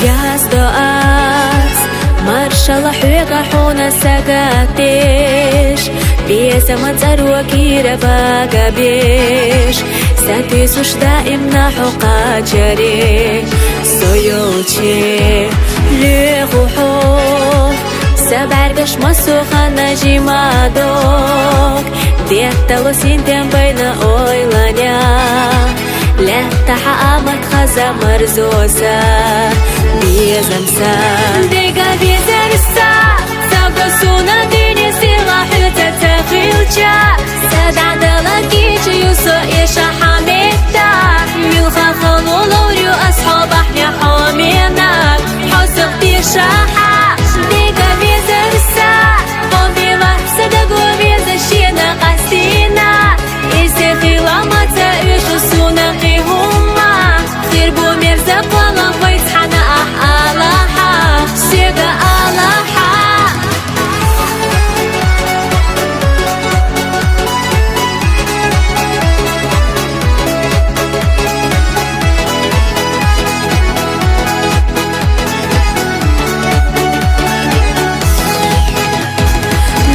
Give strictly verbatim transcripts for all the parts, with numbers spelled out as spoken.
Яздо аз, маршалла хьоьга хьуна сагатдеш, безам цӀерваккхийра багабеш, сатуьйсуш даимна хьо кхачаре. Со йолче лоьху хьох, са бӀаргаш массо а ханна жимадог, деттало синтем байна ойланехь. Лаьттахьа амат хаза марзо са, безам са. Дега везар са, сагӀа суна дуьне села хьоьца ца хилча. Са дӀадала кийча ю со эша хьаметтахь, муьлхха хало ловр ю ас хьо бахьне хьо менаг, хьо сох пешахьа. Дега везар са, хьо бевар са даго веза шена къастийна. Исе хила ма ца уьшу суна кхин хӀумма. Хир бу мерза кхолам вай цхьана ахь алахьа, соьга алахьа.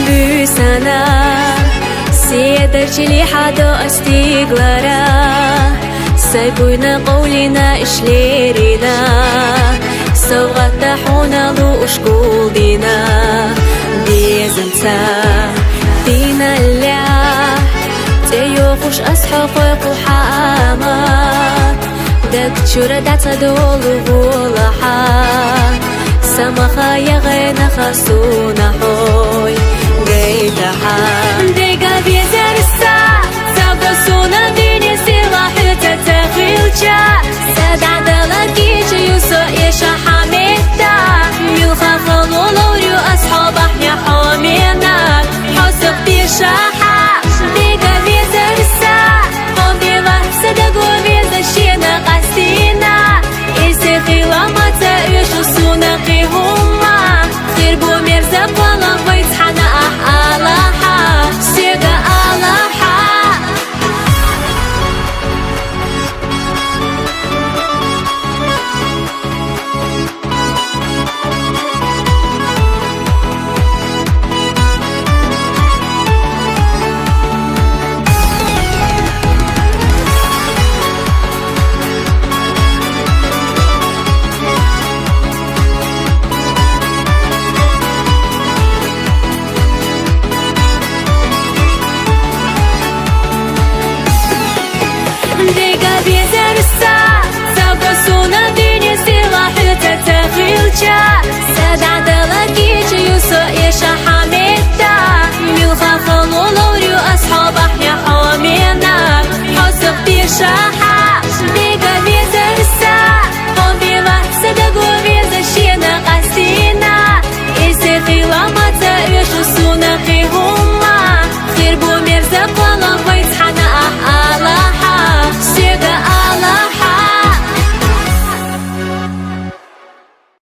Буьйсанна седар чили хьадо ас диглара, сай буйна къовлина ишлерина, совгӀатда хьуна луш гулдина. Безамца диналлехь, тӀейохуш ас хьо кхойкху хьамат. Даг чура дӀа ца долу волахьа, самаха я гӀайнаха суна хьой гайтахьа. Дега везар са, сагӀа суна дуьне села хьоьца ца хилча. Са дӀадала кийча ю со эша хьаметтахь, муьлхха хало ловр ю ас хьо бахьне хьо менаг, хьо сох пешахьа. Дега везар са, хьо бевар са даго веза шена къастийна. Исе хила ма ца уьшу суна кхин хӀумма. Хир бу мерза кхолам вай цхьана ахь алахьа, соьга алахьа. Дега везар са, сагӀа суна дуьне села хьоьца ца хилча. Са дӀадала кийча ю со эша хьаметтахь, муьлхха хало ловр ю ас хьо бахьне хьо менаг, хьо сох пешахь.